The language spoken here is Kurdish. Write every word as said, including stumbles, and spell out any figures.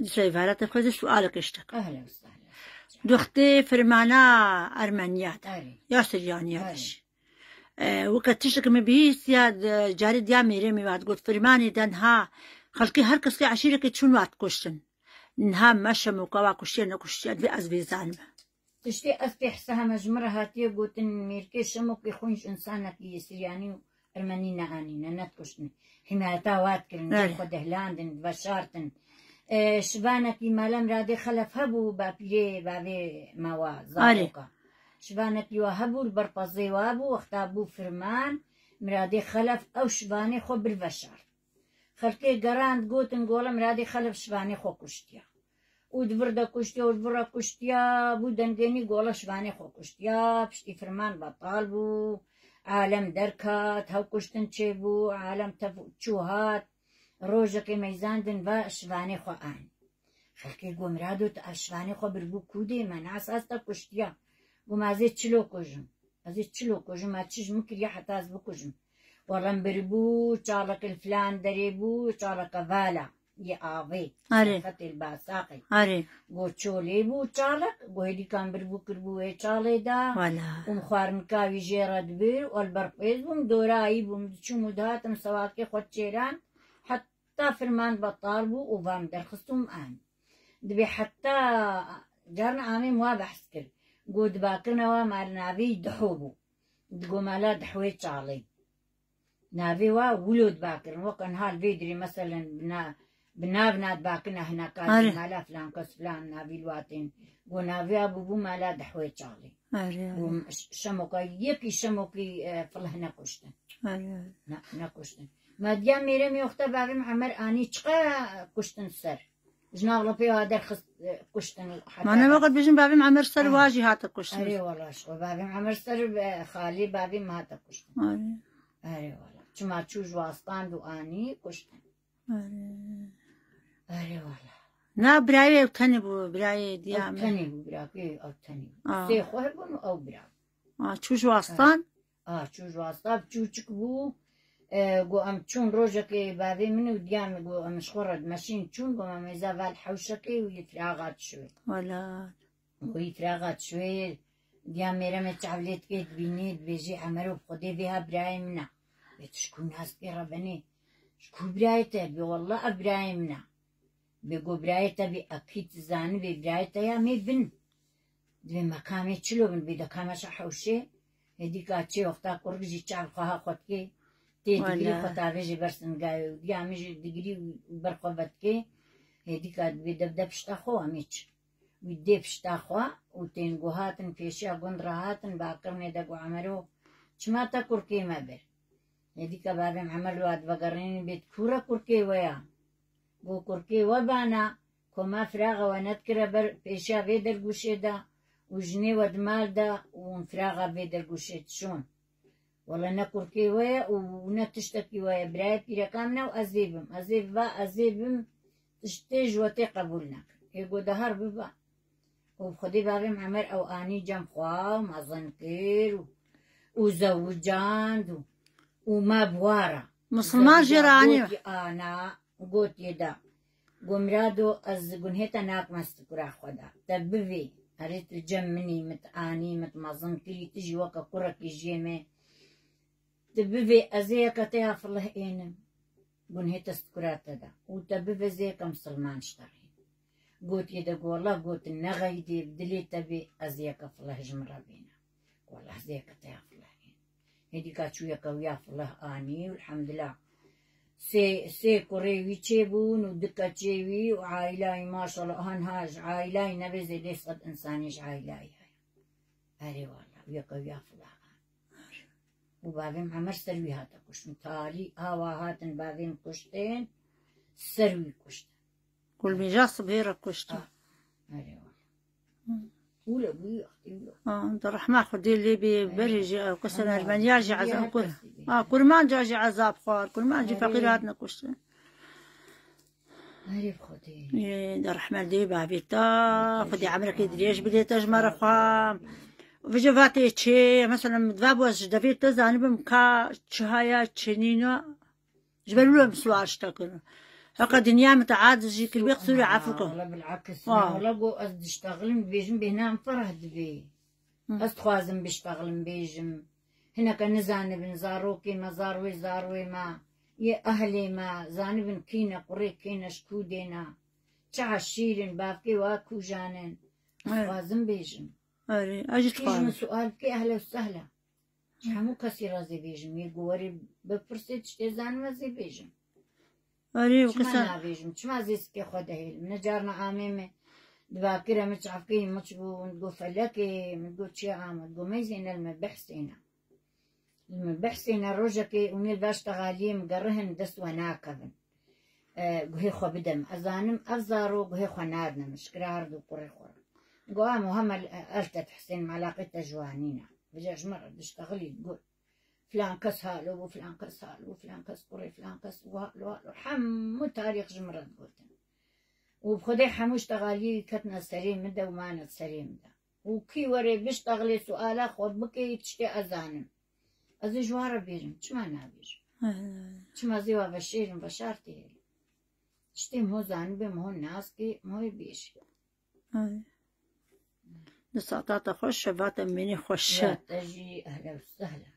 Di ser vê halatê xwe de sualek ştek. Ehlen we sehlen. Doxtê firmana Ermeniya de. Erê. Ya Siryaniya de Erê. jî. E, weke tiştek min bihîstiya, di carê diya mêrê min ve digot, firmanê de niha xelkê her kesê eşîrekê çûn ve dikuştin. Niha me şemoka wa kuştiye nekuştiye, divê ez vê zanim. Tiştê ez pê hisa heme ji min re hatiye gotin, mêrkê şemokê xwîn ji însanekî Siryanî û Ermenî neanîne, nedikuştin. Hîmayeta wa dikirin, cem Erê. xwe dihlandin, diveşartin. E, şivanekî mala Miradê Xelef hebû, bapîrê bavê me wa, Erê. zaroka. Şivanekî wa hebû, li ber pezê wa bû, wexta bû firman, Miradê Xelef ew şivanê xwe bir veşart. Xelkê gerand, gotin, gola Miradê Xelef şivanê xwe kuştiya. Û di vir de kuştiya, û di vir de kuştiya, bû dengênî, gola şivanê xwe kuştiya, piştî firman betal bû, alem derket, hew kuştin çêbû, alem tev çû hat, rojekê meyzandin ve şivanê xwe an. Xelkê got, Mirado, tu ev şivanê xwe biribû kûdê me, ne esas te kuştiya. Got, ma ez ê çilo kujim. Ez ê çilo kujim, ma çi ji min kiriye heta ez bikujim. Wele min biribû çalek li filan derê bû, çaleke vala yê avê. Erê. Serxetê li Basaqê. Erê. Got, çolê bû çalek, got, hêdîkan biribû kiribû wê çalê de. Wala. Û min xwarinika wî jê re dibir, û li ber pêz bûm, dorayî bûm, diçûm û dihatim, sewakê xwe çêran. Heta firman betal bû û va min derxist û min an. Dibê heta carna amê min wa behs kir. Got, dibakirina wa mal navê Diho bû. Digo mala Dihwê çalê. Navê wa wilo dibakirin. Weke niha li vê dirê meselen bi na-, bi nav na dibakirina hineka Erê. mala filan kes filan navî li wa tên. Got, navê wa bûbû mala Dihwê çalê. Erê, erê. Got, ş-, şemoka yekî şemokî, e, filih nekuştin. Erê, erê. Ne, nekuştin. Me diya mêremê wexta bavê min Emer anî çiqa kuştin ser. Ji nav lopê wa derxist, e, kuştin heta Mane derxist. Wexit bijin bavê min Emer ser Ah. wa jî hate kuştin. Erê wala ji xwe bavê min Emer ser, e, xalê bavê min hate kuştin. Erê. Erê wala. Çima çû ji wa stand û anî kuştin. Erê. Erê wala. Na birayê ew tenê bû, birayê diya Ew min. tenê bû, birakê ew tenê bû. Ah. Sê xwe hebûn û ew bira. Ah, çû ji wa stand? A, çû ji wasta, çûçik bû. E, got, em çûn rojekê bavê min û diya min got, em ji xwe re dimeşîn çûn, got, me mêza val hewşekê û yê firaxa dişwê. Wala. Got, yê firaxa dişwê, diya mêremê çavlê dikê dibînê, dibêjê, Emero, bi Xwedê vê ha birayê min e. Bê tu ji ku nas dikê re benê? Ji ku birayê te? Bê, wallah ev birayê min e. Bê got, birayê te bê, ekî tu zanibê, birayê te ya mê bin. Divê mekamê çilo bin, bê deka meşa hewşê. Hêdîka çê wexta kurik jî çav xwe ha xwe dikê. Tê digirî Wala. xwe tavê jê ber singayê û diya min jî digirî û ber xwe vedikê. Hêdîka dibê dev de pişta xwe wa mê çi. Wî dê pişta xwe û tên got hatin pêşiya gund re hatin, bakirnê de got, Emero, çima te kurkê me bir? Hêdîka bavê min Emer li wa divegerînin bê, tu kû re kurkê we ya? Got, kurkê we bana, ku me firaxa we nedikire ber pêşiya vê dergûşê de û jinê we di mal de û hûn firaxa vê dergûşê dişon. Wele ne kurkê we ye û ne tiştekî we ye. Birayê pîreka min e û ez ê bim. Ez ê biva, ez ê bim, tiştê ji we tê qebûl nekin. Ê got, de her biba. Û bi Xwedê bavê min Emer ew anî cem xwe û mezin kir û, û zewicand û, û me bi wa re. Misilman jê re anî. Gotiye da. Go Mirado, ez gunhê te nakim ez tu kura xwe de. Te bivê, erê tu cem min î, min tu anî, min tu mezin kirî, tu jî weke kurekî jiyê me. Tu bivê, ez ê yeka te ya filih ênim. Gunhê te st kura te de. Û te bivê zê yeka misilman ji te re. Gotiye de, go wela, gotin, nexeydê, bi dilê te bê, ez ê yeka filih ji min re bêne. Go wela, ez ê yeka te ya filih ênim. Hêdîka çû yeka wî ya filih anî û elhamdulillah. Sê, sê kurê wî çêbûn û du keçê wî û aîlayî, maşallah, hanha ji aîlayî nebê zêdê sed însanî ji aîlayî heye. Erê wela, wî yeka wî ya filih anî. Û bavê min Emer ser wî hate kuştin. Talî awa hatin bavê min kuştin, ser wî kuştin. Kulmîja sibhê re kuştin. Ah, erê wela. Wilo bû, wilo. Ah, di rehma Xwedê lê bê, berê jî, ew kesên Ermeniya jî ezab kur. Ah, kurmanca jî ezab xwar, kurmancî feqîr hatine kuştin. Erê bi Xwedê. Ê, di rehma lê bavê te, Xwedê emrekê dirêj bidê te ji me re xwe. Vêca vatê çê, mesela, min diva bû ez ji devê te zanibim ka çi haya, çi nîne. Ji ber wilo em sual ji te kirin. Aka dinya mitead jî kirbe qisûrê efû ke. Wala bilakis. Wala go ez diştexlim bêjim bêhna min ferah dibê. Ez dixwazim biştexlim bêjim. Hineke nizanibin zarokê me, zarwê zarwê me, yê ehlê me, zanibin kî ne, qurê kî ne, ji kû dê ne. Çi eşîr in, bavkê wa kûjan in. Ez dixwazim bêjim. Erê, ez jî dixwazim. Kî ji min sual bike, ehla û sehla. Ji hemû kesî re zê bêjim. Yê ku werê bipirsê tiştê zanim ez zê bêjim. Erê, Çima wekî sa- nabêjim? Çima zê sikê xwe dihêlim? Ne carna amê me dibakire min çavkê min çi bû, min digot felekê, min digot çi ya me, digot meyzêne li me behsêne. Li me behsêne rojekê ûnê li daş texaliyê min gerihin dest we nakevin. E, guhê xwe bidem. Ez zanim ev zaro guhê xwe nadine min. Şikira her du kurê xwe re. Go amo hema el te Husên, me elaqê te ji wa nîne. Vêca ji min re diştexilî digot. Filan kes halo bû, filan kes halo bû, filan kes kurê, filan kes walo, walo. Hemû tarîx ji min re digotin. Û bi Xwedê hemû ji texaliyê wî ketine serê min de û mane serê min de. Û kî were biştexilê suala xwe bike, tiştê ez zanim. Ez ê ji wan re bêjim. Çima nabêjim? Çima zê wa veşêrim, veşartê hêlim? Tiştê min ho zanibê, min ho nas kê, min ho yê bêjî. Ay. Di saeta te xweş, şevata mînî xweş e. Ya te jî ehla û sehla.